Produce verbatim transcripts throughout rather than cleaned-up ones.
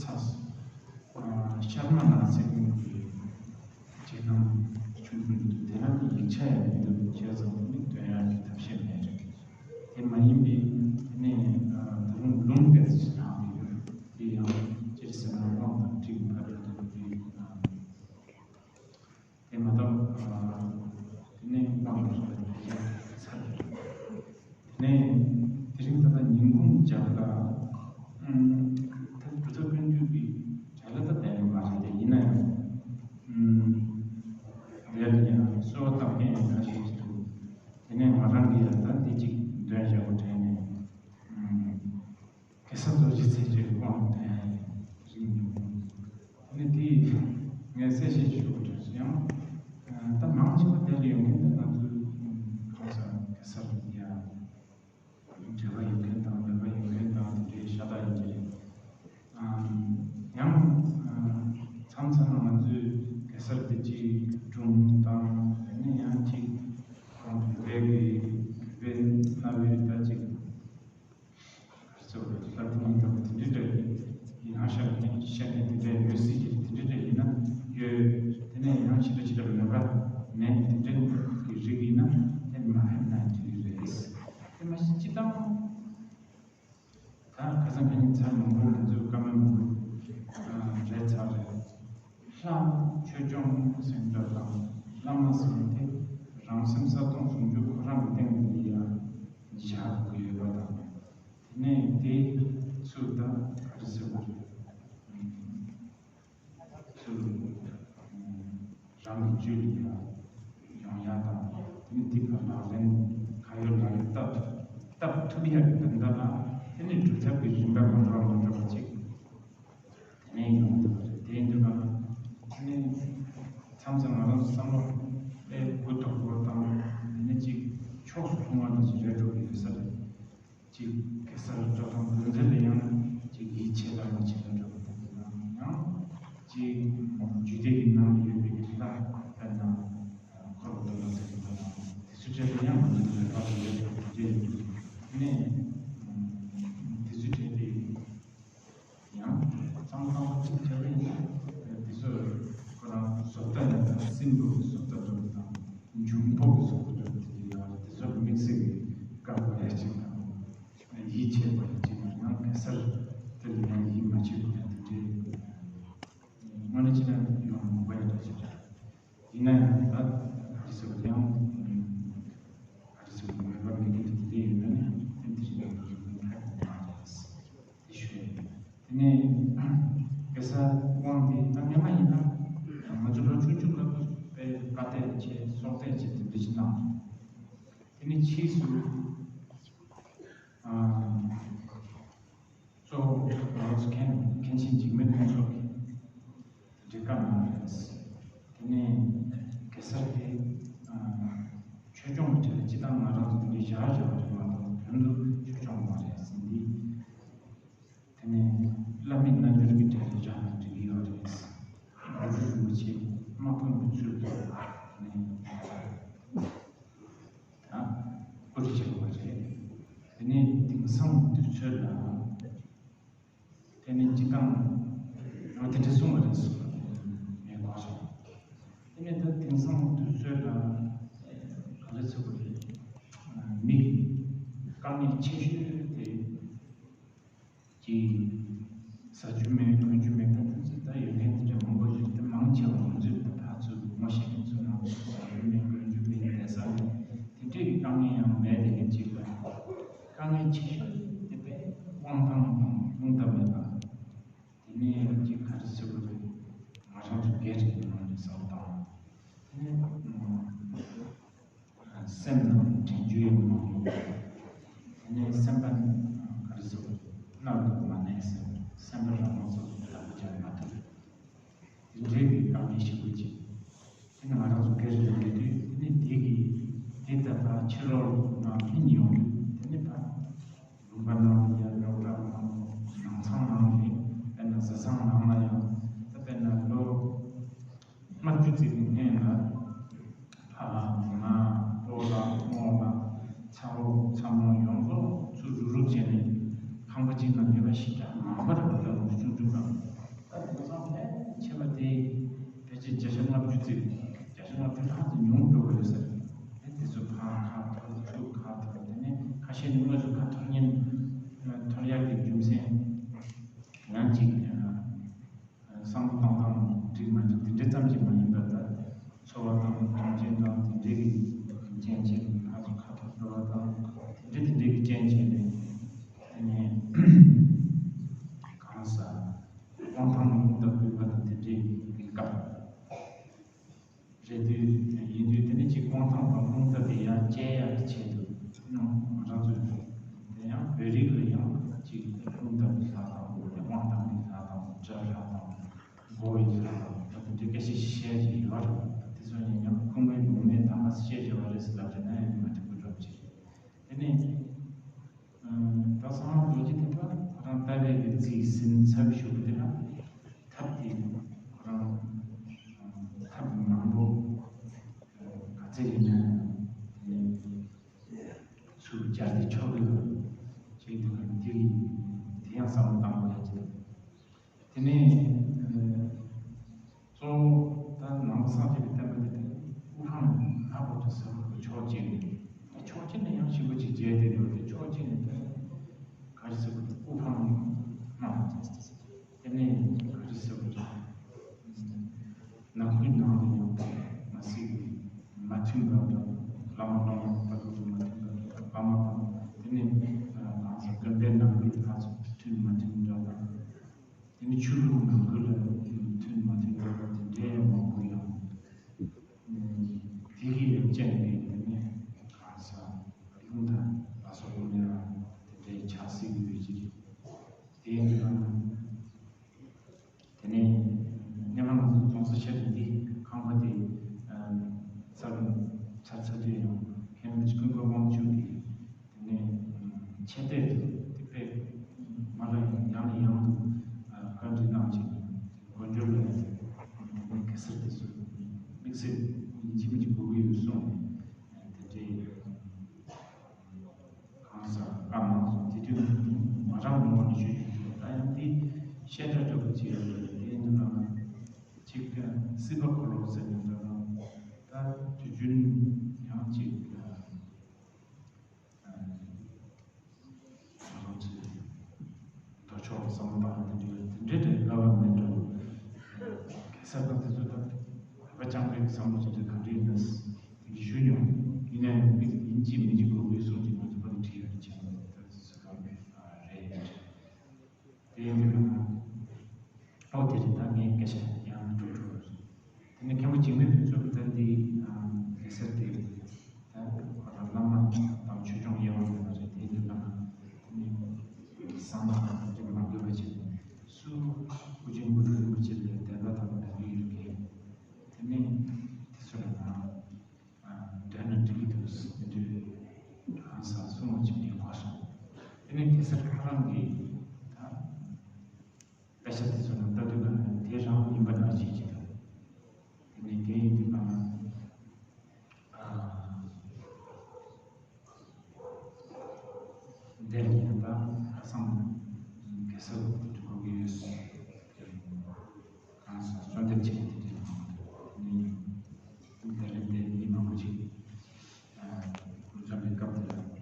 ཚ་སོང་། ཤར་མ་ལ་ཚེ་སྔོན་གྱི་རྗེས་གནང་ཆུང་ཆུང་འདུག་དེ་ན་ཡིག་ཆ་ཡང་མི་འདུག་བྱས་ཙང་དེ་ནི་འདོན་ཡག་གི་ཐབས་ཤེས་མེད་རེད། དེ་མ་ཡིན་པའི་དེ་ནས་ད་རུང་ལུང་དེ་ཚོ་ཞིག་ལྷག་གི་ཡོད། དེ་ཡང་སྤྱིར་སེམས་ནང་དབང་དང་འཁྲིལ་ཕ་རོལ་ཏུ་དེ་དེ་མ་གཏོགས་དེ་ནས་དབང་དུ་སོང་བའི་ཚར་རེད། དེ་ནས་དེ་རིང་ད་ལྟ་ཉིན་གུང་རྒྱབ་ལ་ཨུམ། ད་གྲུབ་མཐའ་ཀུན་བཏུས་ཀྱི་གྲལ་ལ་ད་བསྡད་ཡོད་མ་རེད་དེ། ཡིན་ན་ཡང་ཨུམ། དེ་ལ་ཡང་གསོལ་བ་བཏབ་མཁན་ཡང་ཁ་ཤས་ཅིག་འདུག་དེ་ནས་ང་རང་གིས་ཡང་ད་འདི་གཅིག་འདོན་བཞག་གོ་དྲན་ནས་ཨུམ། གེ་སར་རྡོ་རྗེ་རྩེ་གཅིག་དབང་དུ་རིང་ཡོང་། ཨ་ནི་དེ་ངས་གསལ་བཤད་ཞུ་དགོས་དྲན་སོང་། ཡང་ད་མང་ཆེ་བ་དེ་ལ་ཡོང་མཁན་དེ་ང་ཚོའི་གང་ཟག་གེ་སར་ཡ་འབྲེལ་བ་ཡོད་མཁན་དང་མེད་པ་ཡོད་མཁན་དང་དེ་འདྲའི་ཤ་སྟག་ཡིན་གྱི་རེད། ཡང་མཚམས་མཚམས་ང་ཚོས་གེ་སར་དེ་གཅིག་སྒྲུང་དང་དེ་ནས་ཡང་གཅིག་གང་བོད་པའི་བོད་པའི་གནའ་བོའི་ད་གཅིག་ག་རེ་ཟེར་བ་རེད། ལྷ་སྒྲུང་ཡིན་ན་དེ་འདྲའི་འདྲ་ཡིན། ཡིན་ཧ་ཤ་ནས་བཤད་མཁན་དེ་འདྲ་ཡོད་སྲིད་ཀྱི་དེ་འདྲའི་འདྲ་ཡིན་ན་ཡོད། དེ་ནས་ཡང་ཕྱི་དྲོ་ཕྱི་དྲོ་མེད་པ་མེད་དེ་འདྲའི་གི་རིགས་ཡིན་ན་དེ་མ་ཕེབས་ན་འགྲིག་གི་རེད། དེ་མ་གཞི་སྤྱི་བཏང་ད་ཁ་སང་ཁ་ཉིན་ཚར་མང་པོ་ང་ཚོའི་བཀའ་མོལ་མང་པོ་རེད་ཚར་རེད། ལྷ་ཆོས་སྐྱོང་ཟེར་འདྲ་དང་བླ་མ་ཟེར་དེ་རང་སེམས་གསལ་སྟོང་ཟུང་འཇུག་ཁོ་རང་གི་སྟེང་དུ་ཡང་བཞག་དགོས་ཡོད་པ་དང་། དེ་ནས་དེ་ཚུར་ད་ག་རེ་ཟེར་དགོས་རེད། ཚུར་རང་གི་རྒྱུད་ལ་ཡང་ཡོང་ཡག་དང་། དེ་ནས་དེ་བར་ལག་ལེན་ག་ཡོད་ལ་ཡོད་བཏབ་བཏབ་ཐུབ་ཡག་གི་དོན་དག་ལ་དེ་ནས་སྒྲུབ་ཐབས་ཀྱི་རིམ་པ་མ་འགྲོ་མ་འགྲོ་བ་ཅིག་དེ་ནས་ཡོང་ཐུབ་པ་རེད། དེ་ཡིན་དུས་ང་དེ་ནས་མཚམས་མཚམས་ང་རང་ཚོ་བསམ་བློ་དཔེ་གུ་དོག་པོ་དང་དེ་ནས་ཅིག་ཕྱོགས་སུ་ལྷུང་བ་འདྲ་ཞིག་རེད་འགྲོ་གི་ཡོད་ས་རེད། ཅིག་གེ་སར་སྤྲོ་སྟངས་དོན་ཚན་ལ་ཡང་ཅིག་ཡིད་ཆེས་དང་མི་ཆེས་ལ་འགྲོ་བ་དེ་ཡང་ཅིག་རྒྱུད་སྡེ་ཡི་ནང་ཡོད་པའི་ལྷ་དཔེར་ན་འཁོར་བ་འདུལ་བ་ཟེར་གྱི་འདུག་དེ་ཚོའི་གྲས་ལ་ཡང་ང་ཚོ་ལ་ལས་ཀ་ཞིག་ཡོད་པ་དེ་འདྲ་ཡིན་འདུག་ནས་དེ་ཚོའི་གྲས་དེ། ཡང་གཙང་ཁང་གཅིག་བྱས་པ་ཡིན་ན་དེ་ཚོ་ཁོ་རང་བཟོ་ལྟ་ཡིན་ན་སྲིན་པོ་གི་བཟོ་ལྟ་འདྲ་པོ་དང་འབྱུང་པོ་གི་བཟོ་ལྟ་འདྲ་པོ་དེ་འདྲ་ཡོད་རེད། དེ་ཚོ་དམིགས་བསལ་གྱི་བཀའ་དགོས་ཡ་གཅིག་དང་ཡིད་ཆེས་དགོས་ཡ་གཅིག་དང་ཡང་གེ་སར་དེ་ལ་ཡང་ཡིད་མ་ཆེས་དགོས་ཡ་དེ་འདྲའི་དངོས་གནས་ཅི་ན་ཡོང་མི་དགོས་ཡ་འདྲ་ཞིག་རེད། ཡིན་ན་ཡང་ད་ག་རེ་ཟེར་བ་ཡང་ག་རེ་ཟེར་བ་མོས་པ་མེད་མཁན་དེ་འདྲ་ཡོད་ན་ནི་དེ་འདྲ་ཞིག་ཡོང་གི་ཡོད་མིན་ཧ་གོ་མ་རེད། དེ་ཞུ་ཡ་ཡིན། དེ་ནས་གེ་སར་དབང་དེ་ད་སྔོན་མ་ཡིན་ན་ང་ཚོ་ལོ་ཆུང་ཆུང་སྐབས་དཔེ་བཀའ་གཏད་བྱས་སྲོག་གཏད་བྱས་དེ་འདྲ་ཞིག་གནང་། དེ་ནས་ཕྱིས་སུ་ཨ་གཙོ་བོ་ང་ཚོ་མཁན་མཁན་ཆེན་འཇིགས་མེད་ཕུན་ཚོགས་ཀྱིས་དེ་འདྲའི་བཀའ་གནང་བ་རེད། དེ་ནས་གེ་སར་དེ་ཨ་ཆོས་སྐྱོང་གི་གྲས་ལ་སྤྱི་བཏང་ང་རང་ཚོ་དེ་འདྲའི་བཞག་བཞག་པ་རེད་མ་གཏོགས་དོན་དུ་ཆོས་སྐྱོང་མ་རེད་ཟེར་འདི། དེ་ནས་བླ་མེད་རྣལ་འབྱོར་གྱི་གྲས་ལ་བཞག་ན་འགྲིག་གི་ཡོད་རེད། གུ་རུ་རིན་པོ་ཆེ་དམག་དཔོན་གྱི་ཚུལ་དུ་དེ་ནས་ད་སྐུ་ཁྲི་བྱས་པ་རེད། དེ་ནས་དེང་སང་དུས་ཚོད་ལ་དེ་ནས་སྤྱི་བཏང་ང་དེ་འདྲ་གསུངས་པ་རེད་གསུངས་པ་མེད་གོ་རེད། དེ་ནས་ད་དེང་སང་དུས་ཚོད་ལ་ག་རེ་ཟེར་དགོས་རེད། མི་དཀའ་ངལ་ཆེ་ཤོས་དེ། ཀྱི་ཟ་རྒྱུ་མེད་གོན་རྒྱུ་མེད། ད་དེ་ཚོ་ད་ཡོད་མཁན་དེ་འདྲ་མང་པོ་ཡོད་དེ། མང་ཆེ་བ་ང་ཚོས་ད་ཕར་ཚུར་ངོ་ཤེས་མཁན་ཚོ་ནང་ཟ་རྒྱུ་མེད་གོན་རྒྱུ་མེད་བསྡད་ས་མེད་དེ་འདྲའི་དཀའ་ངལ་ཡང་མེད། དེ་གི་གཅིག་ལ་དཀའ་ངལ་ཆེ་ཤོས་དེ་དཔེ་དབང་ཐང་དང་སྙིང་སྟོབས་མེད་པ། དེ་ནས་ཅིག་ག་རེ་ཟེར་དགོས་རེད། ང་རང་ཚོ་སྒེར་གྱི་ངོས་ནས་བསམ་བློ་བཏང་། དེ་ནས་སེམས་ནང་དྲན་རྒྱུ་ཡང་མང་པོ་ཡོད། དེ་ནས་སེམས་པ་ག་རེ་ཟེར་བ་རེད། གནམ་དུ་མ་གནས་ཟེར། སེམས་པ་རང་དབང་སོ་སོ་བདག་པོ་རྒྱག་མ་ཐུབ། དེ་འདྲའི་གི་དཀའ་ངལ་ཞིག་ཡོད་ཅིག་དེ་ནི་ང་རང་ཚོ་སྒེར་ལ་འགྲོ་དུས་དེ་ནི་དེ་གི་དེ་ལྟ་བུ་ཕྱི་ལོགས་ནང་ཕན་ཡོང་དུས་དེ་ནི་ཕ་ལུང་པ་ནང་ལ་ཡང་རོགས་རམ་ནང་ནང་ཚང་ནང་ལ་དཔེར་ན་བཟའ་ཚང་ནང་ལ་ཡང་ད་དཔེར་ན་ལོ། མ་བཅུ་ཙམ་གྱི་སྔོན་ལ་ཕ་ལ་མ་སྤོ་ལ་རྨོ་ལ་ཚ་བོ་ཚ་མོ་ཡོངས་རྫོགས་ཚུར་རུག་རུག་བྱས་ནས་ཁང་པ་གཅིག་ནང་ཉོས་པ། ཞེ་དྲག་མང་པོ་རེད་པ། ད་ལོ་ཆུང་ཆུང་རང་ད་དེང་སང་ཕལ་ཆེ་བ་དེ་ཕལ་ཆེར་བརྒྱ་ཆ་ལྔ་བཅུ་ཙམ། བརྒྱ་ཆ་ལྔ་བཅུ་ལྷག་ཙམ་ཉུང་འགྲོ་གི་ཡོད་ས་རེད། དེ་ཚོ་ཕར་ཁ་འཐོར་ཚུར་ཁ་འཐོར། དེ་ནས་ཁ་ཤས་ནི་དངོས་སུ་ཁ་འཐོར་མཁན་འཐོར་ཡག་གི་རྒྱུ་མཚན་ཡང་ཅིག་བསམ་བློ་བཏང་སྟངས་འགྲིག་མ་འགྲིག་དེ་འདྲ་ཙམ་གྱིས་མ་ཡིན་པར། ད་ཚོར་བ་དང་མཐོང་མཆན་དང་དེ་འདྲའི་གི་རྐྱེན་བྱས་ནས། ཁ་ཚོ་ཁ་ཐོར་འགྲོ་བ་དང་དེ་འདྲ་དེ་འདྲའི་གི་རྐྱེན་བྱས་ནས། ཨ་ནི་གང་ཟག་དབང་ཐང་ཡོང་ཐབས་དགོས་པ་དང་དེ་འདྲའི་གི་སྐབས་རེད་དུས་ཡིན་དུས། དེ་ནི་ཅིག་དབང་ཐང་དང་རླུང་རྟ་དེ་ཡང་བཅད་ཡག་གི་ཆེད་དུ་ང་རང་ཚོས་དེ་ཡང་བོད་རིགས་ལ་ཡང་ཅིག་རླུང་རྟ་གི་ལྷ་དང་དབང་ཐང་གི་ལྷ་དང་སྒྲ་ལྷ་དང་སྒོ་ཡི་ལྷ་དང་། ད་དེ་འདྲའི་སྐད་ཆ་ཞིག་བཤད་ཀྱི་ཡོད་རེད། དེ་ཚོ་ཡིན་ཡང་ཁུངས་མེད་ལུང་མེད་དང་མ་བཤད་བྱས་པ་རེད་ཟེར་ལབ་བྱས་ན་ཡང་མ་འགྲིག་པ་འདྲ་པོ་ཅིག་རེད། དེ་ནས་ད་གསང་སྔགས་རྡོ་རྗེ་ཐེག་པ་ཁོ་རང་ལྟ་བའི་གི་རྩིས་ཟིན་ཚར་བའི་གཞུག་གུ་དེ་ལ་ཐབས་དེ་ཁོ་རང་ཐབས་མང་པོ་ག་ཚད་ཡིན་ན་དེ་ཚུར་སྦྱར་ཏེ་ཆོག་གི་ལ་བྱེད་དུས་ག་དེ་གི་དེ་ཡང་བསམ་བློ་བཏང་དགོས་ཡ་ཅིག་དེ་ནས་གཙོ་བོ་ད་ནང་པ་སངས་རྒྱས་པའི་བསྟན་པ་འདི་དེ་དབུ་འཕང་ལྷ་བར་དུ་ཟེར་བ་ཕྱོགས་གཅིག་ནས། ཕྱོགས་གཅིག་ནས་ཡང་ཞིབ་པོ་ཅིག་མཇལ་བསྡད་ཡོད་དེ། ཕྱོགས་གཅིག་ནས་ད་ག་རེ་ཟེར་དགོས་རེད། དབུ་འཕང་ལྷ། དེ་ནས་ག་རེ་ཟེར་དགོས་རེད། ནང་ཁུལ་ནང་དུ་ཡང་མ་སྲིད་མ་མཐུན་པ་དང་། བླ་མ་བླ་མ་ལྟ་བུ་དང་མ་མཐུན་པ་དང་། བླ་མ་དང་། དེ་ནས་གང་ཟག་དགོན་པའི་ནང་ཁུལ་ལ་ཕར་ཚུར་མཐུན་མ་མཐུན་འདྲ་དང་། དེ་ནི་ཆོས་ལུགས་ནང་ཁུལ་ལ་མཐུན་མ་མཐུན་འདྲ་པོ་དེ་འདྲའི་མང་པོ་ཡོང་། དེ་གི་རྐྱེན་གྱིས་དེ་ནི་གང་ཟག་རླུང་རྟ་ལ་སོགས་པ་ནི་རང་དེ་འདྲའི་ཆགས་སྲིད་ཀྱི་ཡོད་ཀྱི་རེད། དེ་ཡིན་དུས་ན་དེ་ནས་སྔོན་མ་ང་ཚོ་རྫོང་སར་བཤད་དོན་འདི་ཁང་པ་དེ་ས་ལུང་ཚར་ཚར་དུས་ཡང་མཁན་པོ་ཀུན་དགའ་དབང་ཕྱུག་གིས། དེ་ནས་ཆེ་གཏེར་དུ་དེ་པས་མ་ལ་ཡང་ནས་ཡང་དུ་བཀའ་འདྲི་གནང་ཅིང་དགོན་སྒྲོལ་ལ་དེ་ནས་གེ་སར་དེ་ཚོ་དམིགས་བསལ་ཡིན་གཅིག་མིན་གཅིག་དགོས་ཀྱི་ཡོད་གསུངས་ནས། དེ་འདྲའི་གང་ཟག་བཀའ་གནང་སོང་། དེ་དུས་ང་རང་ངོ་ནས་ཞུ་ཞུ་ཞུ། ད་ཡང་དེ་བཤད་གྲྭ་འདྲ་པོ་ཅིག་ཡོད་རེད། དེ་ཡིན་དུས་ན་ཅིག་སྲིད་པ་འཁོར་ལོ་ཟེར་ནས་འདྲ་དང་། ད་དུས་རྒྱུན་ཡང་ཅིག་ང་རང་ཚོའི་ལྟ་ཕྱོགས་བསམ་བློ་བཏང་ཡག་དེ་འདྲའི་དེ་འདྲའི་དེ་སླ་བ་མེད་འགྲོ། གེ་སར་པ་དེ་ཚོ་ད་བོད་པ་རྐྱང་པའི་བསམ་བློ་ཅིག་དེ་ག་འདྲའི་ཡིན་ན་དེ་འདྲའི་ཞུ་མྱོང་། ཡིན་ནའང་མིག་ཡིན་གཅིག་མིན་གཅིག་དགོས་ཀྱི་གསུང་གཅིག་ང་ཚོ་ཕ་གི་བྲིས་ཡོད་ཅེས་ད་དེ་ཚོ་ག་རེ་རེད། དེ་ཡིན་དུས་ཨོ་དེ་རེད། ད་ངས་སྐད་ཆ་ཡང་འགྲོ་འགྲོ་རེད། དེ་ནས་མཁན་པོ་འཇིགས་མེད་ཕུན་ཚོགས་ཀྱིས་ད་འདི་གེ་སར་དེ་ད་ཁོ་རང་བླ་མ་དང་ཆོས་སྐྱོང་དབྱེ་བ་མེད་པ་རེད། དེ་ཡིན་དུས་ད་ང་དེ་ནས་གསང་སྔགས་དང་དེ་འདྲ་མ་དགོས་པ་བྱས་ནས་སུ་སྐུ་ཆེན་དངོས་གྲུབ་རིན་པོ་ཆེ་ལ་བསྟན་པ་དང་འདྲ་གི་ཡོད་མཁན། དེ་ནས་དེ་ཚོ་ལ་ང་འདྲ་ན་འགྲིག་གི་འདུག་ཟེར་དེ་འདྲའི་གང་ཟག་གསུང་བ་ཅིག་ངས་གོ་སོང་། དེ་ནས་གེ་སར་ཁོ་རང་གིས་ད་དཔེ་ཆ་དེ་ཚོ་ནང་ལྟ་དུས་ག་ན་དེ་རང་ཡིན་པ་འདྲ་ཅིག་ཅིག་དང་། དེ་ནས་དེ་ཡིན་དུས་ག་ན་འདིར་ཡིན་ད་ཁ་སང་གེ་སར་འགྲོ་གི་ཡོད་ཟེར། གང་ཟག་གསོལ་འདེབས་བྱས་ཏེ་དེ་ནས་དེ་རིང་དེ་མི་མང་པོ་ཅིག་འཛོམས་པའི་སྐབས་དེ་ལ་དེ་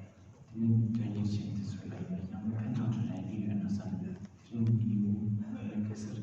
ནས་དྲན་གྱི་ཆེད་དུ་ཚུར་ལ་ཡང་ཕན་ཐོགས་ཆེན་ཡོང་གི་ཡོད་ན་བསམ་པའི་དེ་རིང་གི་ཡིན་གེ་སར་